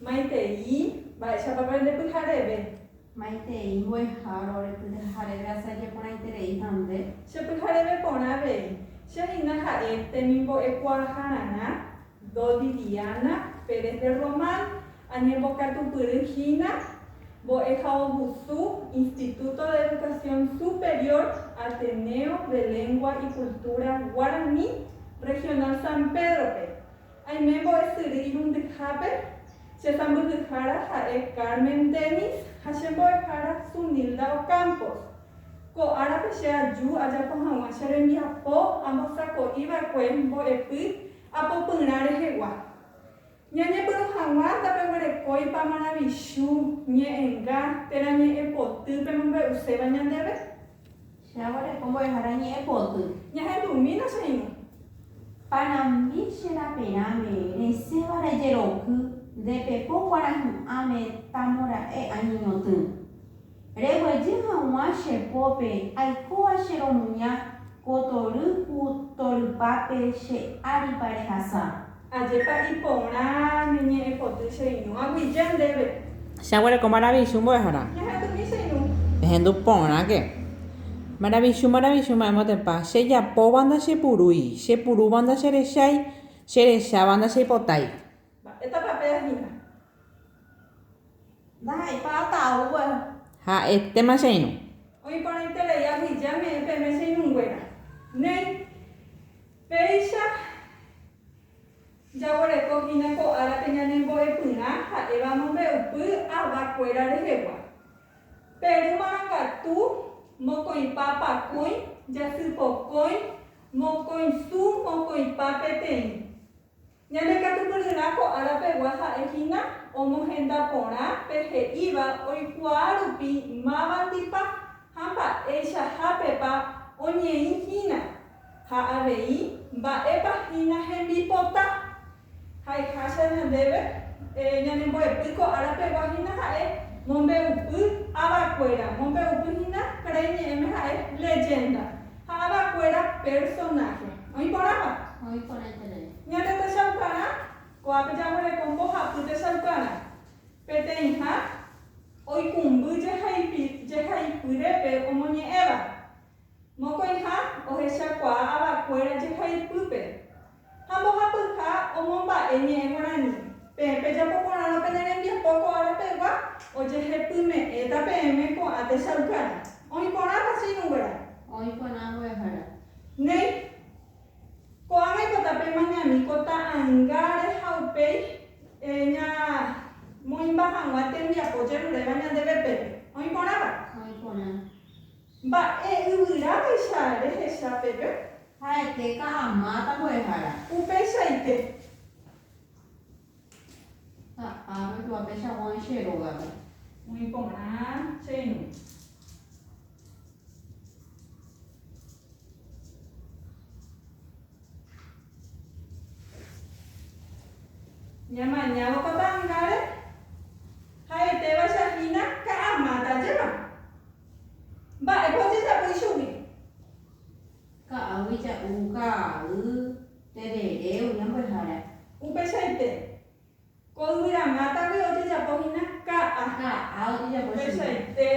Maitei, mba'éichapa pende pyhareve? Maitei, mbo'ehára, ore pyhareve asaje porãiterei ha nde? Che pyhareve porã avei. Che hína ha'e temimbo'ekuaahararã Dodi Diana Pérez de Román, añembokatupyry hína Mbo'ehaovusu Instituto de Educación Superior Ateneo de Lengua y Cultura Guaraní Regional San Pedro-pe. Aime mbo'esyry irundyhápe, che sãmbyhyhára ha'e Carmen Denis ha che mbo'ehára Zunilda Ocampos. Ko árape che aju ajapo hag̃ua che rembiapo ambosako'iva'ekue mbo'epy apopyrã rehegua. Ñañepyrũ hag̃ua ndapeguerekóipa maravichu, ñe'ẽnga térã ñe'ẽpoty pemombe'uséva ñandéve? Che aguereko mbo'ehára ñe'ẽpoty. Ñahendumína che irũ. Panambi che raperãme resẽva rejeroky nde pepo kuarahy'ãme tamora'e añeñotỹ. Reguejy hag̃ua che pópe aikóva che romuña ko tory ku torypápe che áripa rehasa. Ajépa iporã ne ñe'ẽpoty che irũ. Aguyje ndéve. Che aguereko maravichu mbo'ehára. Ñahendumi che irũ. Ehendu porãke. Maravichu, maravichu mba'émotepa. Che japóva ndachepurúi, che purúva ndacherechái, che recháva ndacheipotái. Mba'étapa péva hína. Ndaha'éipa ata'u mbo'eha. Ha'etéma che irũ. Oĩ porãiterei aguyje ame'ẽ peẽme che irũnguéra. Néi, péicha jaguereko hína ko árape ñane mbo'epyrã ha'éva mombe'upy ava kuéra rehegua. Peru marangatu, mokõipa pakõi, jasypokõi, mokõi su, mokõipa peteĩ. Ñande katupyryrã ko ára pegua ha'e hína omohenda porã pe he'íva oikuaa rupi mávandipa ha mba'eichahápepa oñeĩ hína, ha avei mba'épa hína hembipota. Ha'eháicha ñandéve ñane mbo'epy ko ára pegua hína ha'e mombe'upy avakuéra. Mombe'upy hína karai ñe'ẽme ha'e leyenda ha avakuéra personaje. Oĩ porãpa? Oĩ porãiterei. Ñande techaukarã, ko'ápe jaguereko mbohapy techaukarã. Peteĩha, oikũmby jehaipyrépe omoñe'ẽva. Mokõiha, ohechakuaa avakuéra jehaipýpe. Ha mbohapyha omomba'e ñe'ẽ guarani. Peẽ pejapo porãrõ pene rembiapo ko ára pegua, ojehepyme'ẽta peẽme ko'ã techaukarã. Oĩ porãpa che irũnguéra? Oĩ porã mbo'ehára. Néi, ko'ág̃a aipota pemañami ko ta'angáre ha upéi ñamoĩmba hag̃ua tembiapo ojeruréva ñandéve pépe. Oĩ porãpa? Oĩ porã. Mba'e yvyrávaicha rehecha pépe? Ha'ete ka'amáta mbo'ehára. Upeichaite. Ka'ápe tuva peichagua oĩ che rógape. Oĩ porã che irũ. Ñamañávo ko ta'angáre, ha'etévaicha hína ka'amáta ajépa. Mba'épa ojejapo ichugui? Ka'águi ja'u ka'ay, terere, umi ambuehára. Upeichaite, ko yvyramátagui ojejapo hína ka'a. Ka'a ojejapo chugui. Upeichaite.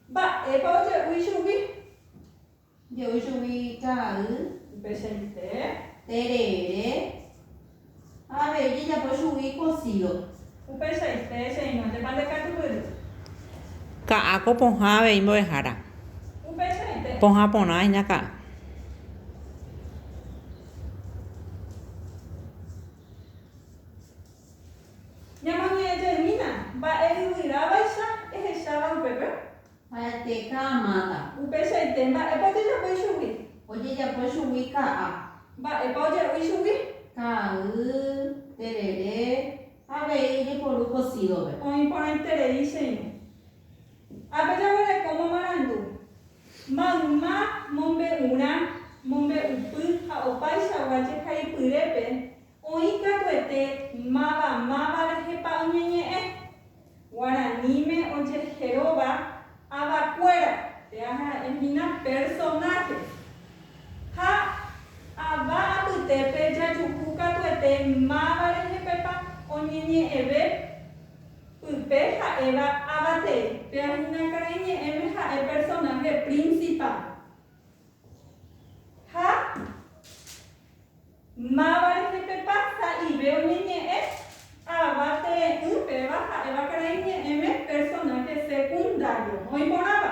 Mba'épa oje'u ichugui? Je'u chugui ka'ay. Upeichaite. Terere. Ha avei jejapo chugui cocido. Upeichaite, che irũ, ajépa nde katupyry. Ka'a ko pohã avei mbo'ehára. Upeichaite. Pohã porã hína ka'a. Ñamoñe'ẽ jeymína, mba'e yvyrávaicha ehecháva upépe? Ha'ete ka'amáta. Upeichaite, mba'épa ojejapo ichugui? Ojejapo chugui ka'a. Mba'épa oje'u ichugui? Ka'ay, terere, ha avei ojeporu kosídope. Oĩ porãiterei che irũ. Ápe jaguereko momarandu. Mayma mombe'urã, mombe'upy ha opaichagua jehaipyrépe Oĩ katuete máva máva rehepa oñeñe'ẽ. Guaraníme ojeheróva avakuéra, péa ha'e hína personajes. ere máva rehepepa oñeñe'ẽve pype ha'éva avatee. Péva hína karaiñe'ẽme ha'e personaje principal. Ha máva rehepepa sa'ive oñeñe'ẽ ava tee'ỹ péva ha'éva karaiñe'ẽme personaje secundario. Oĩ porãpa?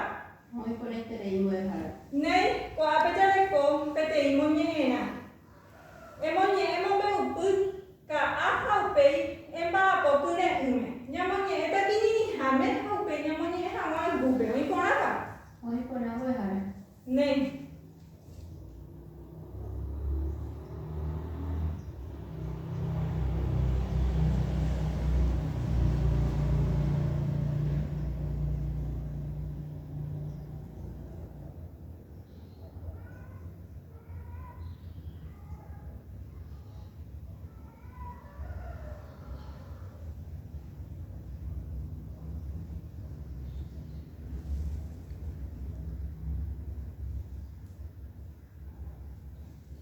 Oĩ porãiterei mbo'ehára. Néi, ko'ápe jareko peteĩ moñe'ẽrã. Emoñe'ẽ mombe'upy ka'a ha upéi emba'apo kyre'ỹme. Ñamoñe'ẽta kirirĩháme ha upéi ñamoñe'ẽ hag̃ua yvúpe. Oĩ porãpa? Oĩ porã mbo'ehára. Néi.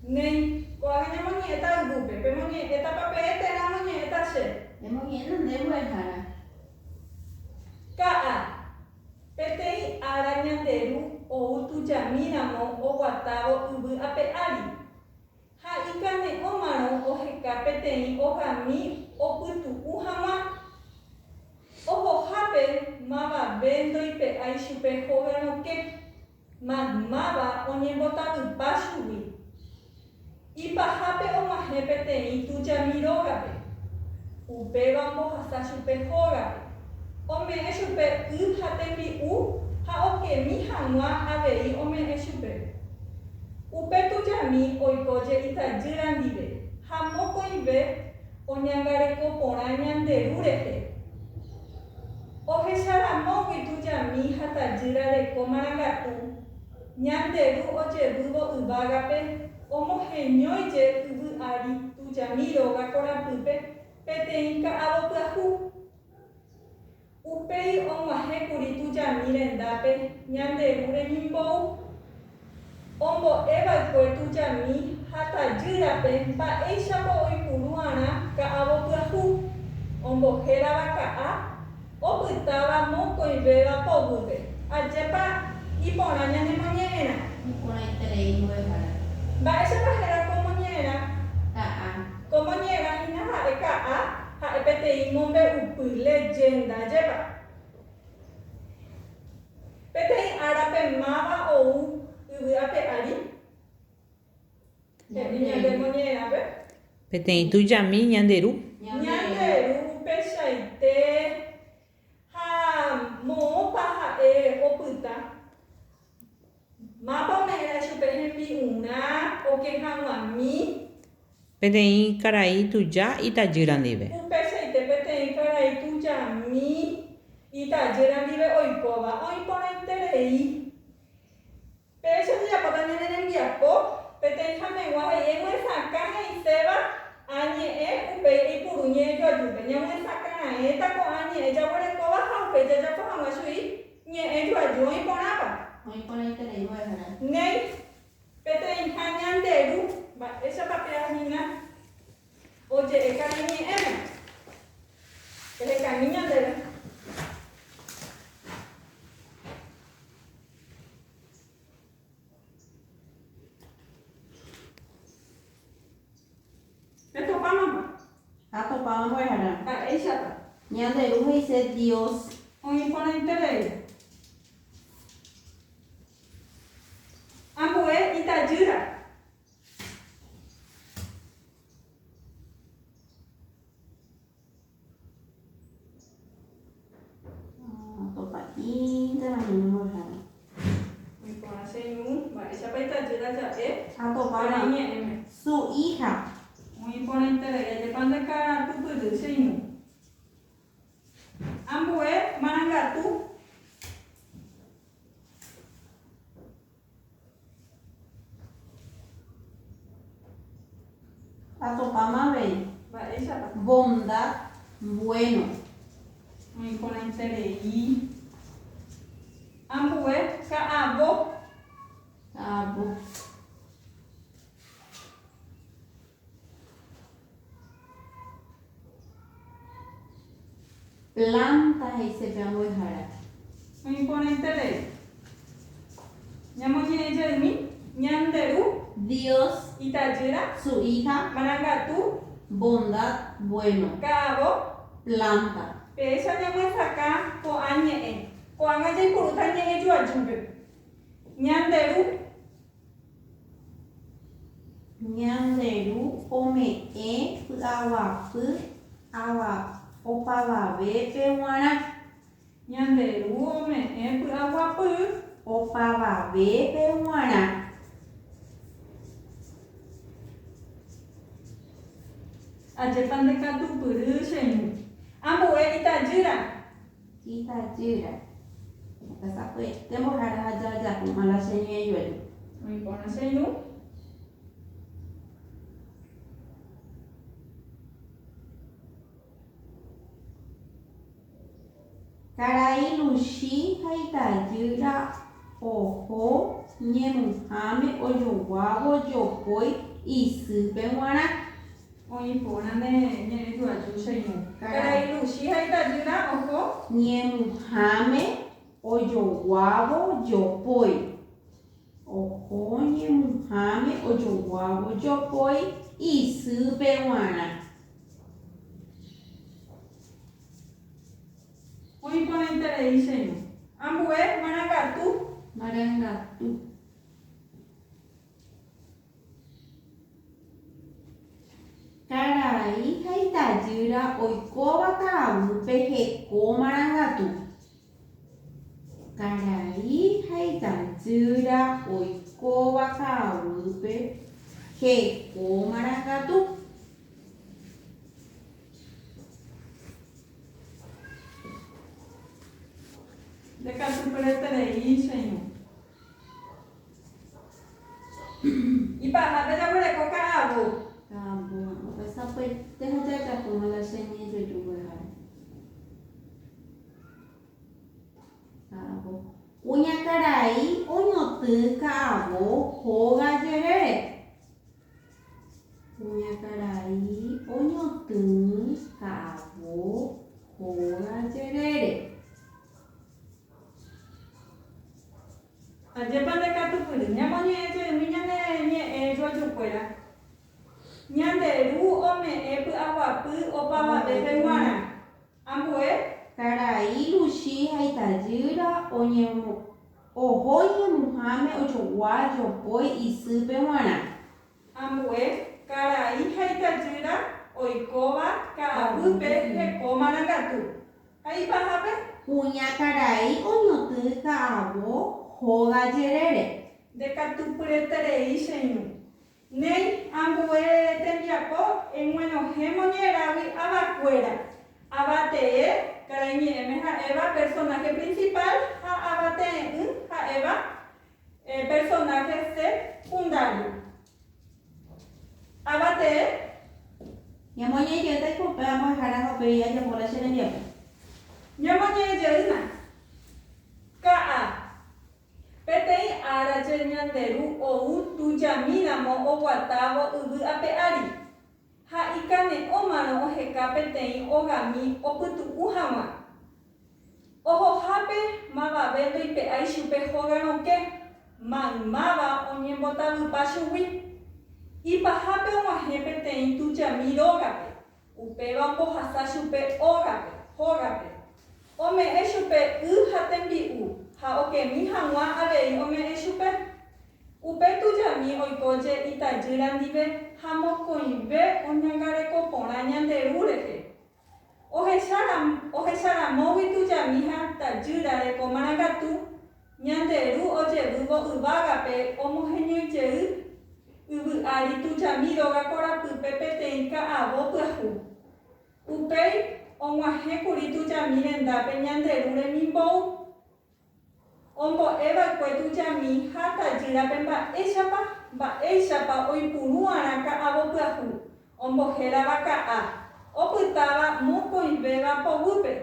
Néi, ko'ág̃a ñamoñe'ẽta yvýpe. Pemoñe'ẽtapa peẽ térã amoñe'ẽta che? Emoñe'ẽna nde mbo'ehára. Ka'a. Peteĩ ára ñande Ru ou tujamíramo oguatávo yvy ape ári. Ha ikane'õmarõ oheka peteĩ ogami opytu'u hag̃ua. Ohohápe mavave ndoipe'ái chupe hóga rokẽ, maymáva oñembotavypa chugui. Ipahápe og̃uahẽ peteĩ tujami rógape. Upéva ombohasa chupe hógape. Ome'ẽ chupe y ha tembi'u ha okemi hag̃ua avei ome'ẽ chupe. Upe tujami oikóje itajýra ndive ha mokõive oñangareko porã ñande Ru rehe. Ohecharamógui tujami ha tajýra reko marangatu, Ñande Ru ojevývo yvágape omoheñóije yvy ári tujami róga korapýpe peteĩ ka'avo pyahu. Upéi og̃uahẽkuri tujami rendápe Ñande Ru remimbou, ombo'eva'ekue tujami ha tajýrape mba'éichapa oipuru'arã ka'avo pyahu, ombohérava ka'a Opytáva mokõivéva poguýpe. Ajépa iporã ñanemoñe'ẽrã. Iporãiterei mbo'ehára. Mba'éichapa héra ko moñe'ẽrã? Ka'a. Ko moñe'ẽrã hína ha'e ka'a, ha'e peteĩ mombe'upy, leyenda, ajépa. Peteĩ árape máva ou yvy ape ári? He'i ñande moñe'ẽrãpe. Peteĩ tujami ñande ru. Ñande ru upeichaite ha moõpa ha'e opyta. Mápa ome'ẽra'e chupe hembi'urã oke hag̃uami. Peteĩ karai tuja itajýra ndive. Upeichaite peteĩ karai tujami itajýra ndive oikóva oĩ porãiterei. Péicha jajapóta ñane rembiapo, peteĩhamegua he'i emyesakã he'iséva ã ñe'ẽ upéi eipuru ñe'ẽjoajúpe. Ñamyesakã raẽta ko'ã ñe'ẽ jaguerekóva ha upéi jajapo hag̃ua chui ñe'ẽjoaju oĩ porãpa. Oĩ porãiterei mbo'ehára. Néi, peteĩha ñande ru, mba'éichapa péa hína oje'e karai ñe'ẽme. Pehekami ñandéve. Retopámapa? Atopáma mbo'ehára. Mba'éichapa? Ñande Ru he'ise Dios. Oĩ porãiterei. Ambue itajýra. Iporã che irũ, mba'éichapa itajýra ja'e Atopáma karai ñe'ẽme. Su hija. Oĩ porãiterei ajépa nde karatupyry che irũ. Ambue marangatu. Atopáma avei. Mba'éichapa? Bondad, bueno. Oĩ porãiterei. Ambue ka'avo. Ka'avo. Planta he'ise pe ambuehára. Oĩ porãiterei. Ñamoñe'ẽ jeymi, Ñande Ru. Dios. Itajýra. Su hija. Marangatu. Bondad, bueno. Ka'avo. Planta. Péicha ñamyesakã ko'ã ñe'ẽ. Ko'ág̃a jaipurúta ñe'ẽ joajúpe. Ñande Ru. Ñande Ru ome'ẽ py'aguapy opavavépe g̃uarã. Ñande Ru ome'ẽ py'aguapy. Opavavépe g̃uarã. Ajépa nde katupyry che irũ. Ambue itajýra. Itajýra. Apesapyete mbohára ha jajapóma la che ñe'ẽjoaju. Oĩ porã che irũ. Karai Luchi ha itajýra oho ñemuháme ojoguávo jopói isýpe g̃uarã. Oĩ porã ne ñe'ẽ joaju che irũ. Karai Luchi ha itajýra oho. Ñemuháme ojoguávo jopói. Oho ñemuháme ojoguávo jopói isýpe g̃uarã. Oĩ porãiterei che irũ. Ambue marangatu. Marangatu. Karai ha itajýra oikóva ka'aguýpe heko marangatu. Karai ha itajýra oikóva ka'aguýpe heko marangatu. Nde katu pyreterei che irũ. Ipahápe jaguereko ka'avo. Ka'avo, opesapyete ha jajapóma la che ñe'ẽjoju mbo'ehára. Ka'avo. Kuñakarai oñotỹ ka'avo hóga jerére. Kuñakarai oñotỹ ka'avo hóga jerére. Ajépa nde katupyry, ñamoñe'ẽ jeymi ñane ñe'ẽ joajukuéra. Ñande Ru ome'ẽ py'aguapy opavavépe g̃uarã. Ambue. Karai Luchi ha itajýra oho ñemuháme ojogua jopói isýpe g̃uarã. Ambue, karai ha itajýra oikóva ka'aguýpe heko marangatu. Ha ipahápe. Kuñakarai oñotỹ ka'avo hóga jerére. Nde katupyreterei che irũ. Néi, ambue tembiapo eg̃uenohẽ moñe'ẽrãgui avakuéra. Ava tee, karai ñe'ẽme ha'éva personaje principal ha ava tee'ỹ ha'éva Personaje secundario. Ava tee. Ñamoñe'ẽjeýta ikupe ambo'ehára ha upéi ajapo la che rembiapo. Ñamoñe'ẽjeýna. Ka'a. Peteĩ ára che Ñande Ru ou tujamíramo oguatávo yvy ape ári, ha ikane'õmarõ oheka peteĩ ogami opytu'u hag̃ua. Ohohápe mavave ndoipe'ái chupe hóga rokẽ, maymáva oñembotavypa chugui. Ipahápe og̃uahẽ peteĩ tujami rógape, upéva ombohasa chupe ógape, hógape. Ome'ẽ chupe y ha tembi'u, ha okemi hag̃ua avei ome'ẽ chupe. Upe tujami oikóje itajýra ndive ha mokõive oñangareko porã Ñande Ru rehe. Ohecharamógui tujami ha tajýra reko marangatu, Ñande Ru ojevývo yvágape omoheñoijey yvy ári tujami róga korapýpe peteĩ ka'avo pyahu. Upéi og̃uahẽkuri tujami rendápe Ñande Ru remimbou. Ombo'e va'ekue tujami ha tajýrape mba'éichapa mba'éichapa oipuru'arã ka'avo pyahu, ombohérava ka'a, opytáva mokõivéva poguýpe.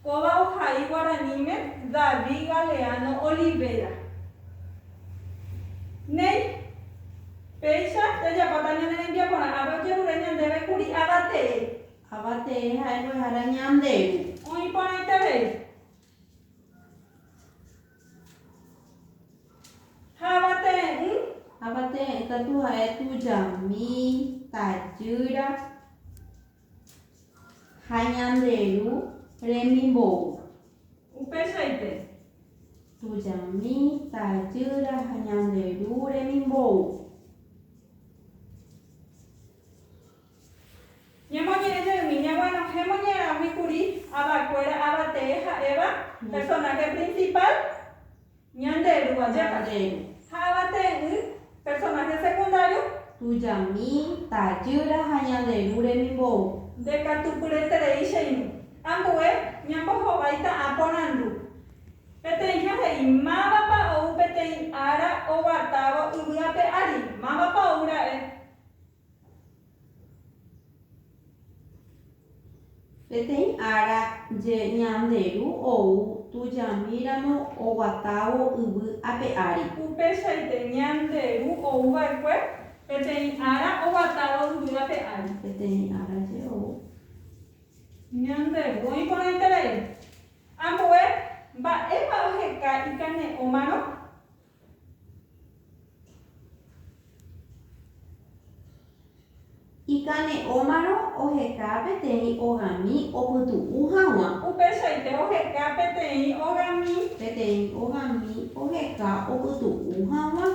Kóva ohai guaraníme David Galeano Olivera. Néi, péicha jajapóta ñane rembiaporã ápe ojerure ñandéve kuri ava tee. Ava tee ha'e mbo'ehára Ñande Ru. Oĩ porãiterei. Ha avatee'ỹ. Avatee'ỹ katu ha'e tujami, tajýra ha ñande ru remimbou. Upeichaite. Tujami, tajýra ha ñande ru remimbou. Ñamoñe'ẽ jeymi ñaguenohẽ moñe'ẽrãgui kuri avakuéra avatee ha'éva personaje principal Ñande Ru ajépa. Ha avatee'ỹ personaje secundario. Tujami, tajýra ha Ñande Ru remimbou. Nde katupyreterei che irũ. Ambue ñambohováita ã porandu. Peteĩha he'i, Mávapa ou peteĩ ára oguatávo yvy ape ári? Mávapa ou ra'e? Peteĩ ára je Ñande Ru ou tujamíramo oguatávo yvy ape ári. Upeichaite Ñande Ru ou va'ekue peteĩ ára oguatávo yvy ape ári. Peteĩ ára je ou. Ñande Ru oĩ porãiterei. Ambue, mba'épa oheka ikane'õmarõ? Ikane'õmarõ oheka peteĩ ogami opytu'u hag̃ua. Upeichaite oheka peteĩ ogami. Peteĩ ogami oheka opytu'u hag̃ua.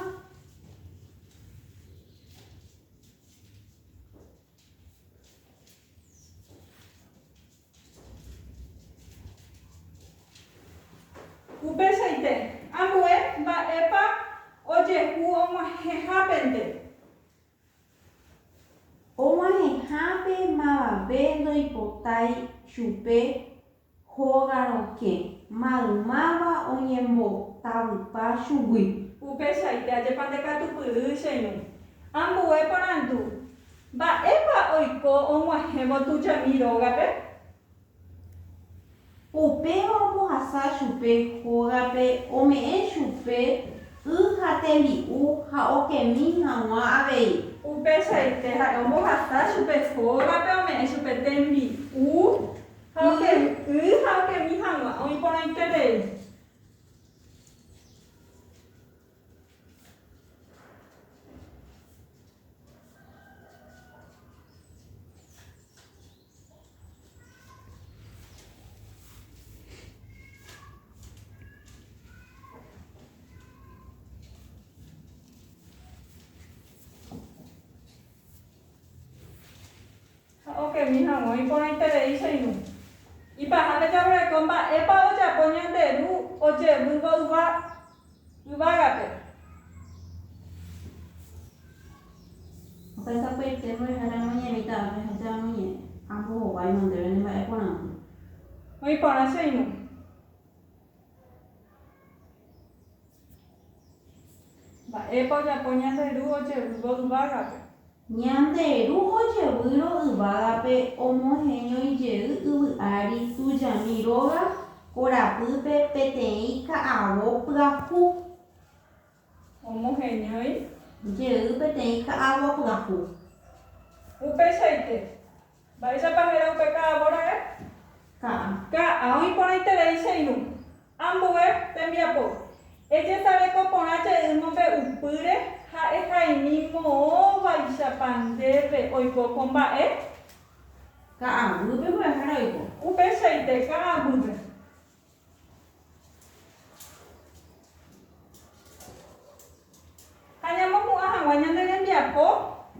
Upeichaite, ambue mba'épa ojehu og̃uahẽhápente. Og̃uahẽhápe mavave ndoipotái chupe hóga rokẽ, maymáva oñembotavypa chugui. Upeichaite, ajépa ndekatupyry che irũ. Ambue porandu, Mba'épa oiko og̃uahẽvo tujami rógape? Upéva ombohasa chupe hógape ome'ẽ chupe y ha tembi'u ha okemi hag̃ua avei. Upeichaite ha'e ombohasa chupe hógape ome'ẽ chupe tembi'u ha y ha okemi hag̃ua oĩ porãiterei. Ha okemi hag̃ua iporãiterei che irũ. Ipahápe jaguereko mba'épa ojapo ñande Ru ojevývo yvágape. Opesapaite mbo'ehára amoñe'ẽmíta ápe ha che amoñe'ẽ ambohováima ndéve ne mba'e porãnte. Oĩ porã che irũ. Mba'épa ojapo ñande Ru ojevývo yvágape? Ñande Ru ojevýrõ yvágape omoheñói jey yvy ári tujami róga korapýpe peteĩ ka'avo pyahu. Omoheñói jey peteĩ ka'avo pyahu. Upeichaite, Mba'éichapa héra upe ka'avo ra'e? Ka'a. Ka'a oĩ porãiterei che irũ. Ambue tembiapo. Ejesareko porã jey mombe'upýre ha ehaimi moõvaichapa ndéve oiko ko mba'e. Ka'aguýpe mbo'ehára oiko. Upeichaite ka'aguýpe. Ha ñamohu'ã hag̃ua ñane rembiapo,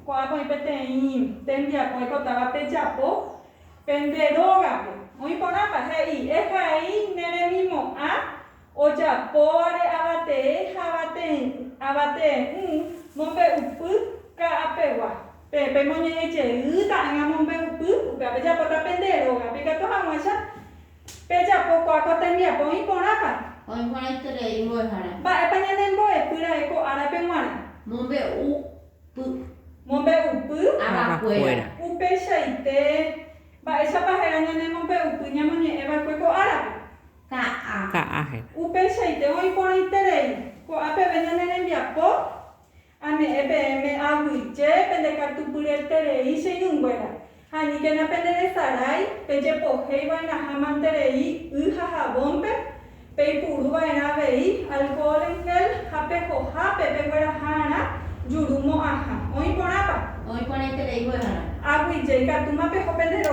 ko'ápe oĩ peteĩ tembiapo oipotáva pejapo pende rógape. Oĩ porãpa? He'i, Ehai ne remimo'ã ojapóvare avatee ha avatee'ỹ mombe'upy ka'apegua. Peẽ pemoñe'ẽ jeýta ág̃a mombe'upy, upéva pejapóta pende rógape ikatu hag̃uáicha Pejapo kua ko tembiapo oĩ porãpa? Oĩ porãiterei mbo'ehára. Mba'épa ñanembo'epy ra'e ko árape g̃uarã? Mombe'upy. Mombe'upy. Avakuéra. Upeichaite, mba'éichapa héra ñanemombe'upy ñamoñe'ẽ va'ekue ko árape? Ka'a. Ka'a héra. Upeichaite oĩ porãiterei. Ko'a peve ñane rembiapo Ame'ẽ peẽme aguyje pende katupyreterei che irũnguéra. Ha. Ha aníkena penderesarái pejepohéi va'erãha manterei y ha havónpe, peipuru va'erã avei alcohol en gel ha pehohápe pegueraha arã juru mo'ãha. Oĩ porãpa? Oĩ porãiterei mbo'ehára. Aguyje ikatúma peho pende rógape.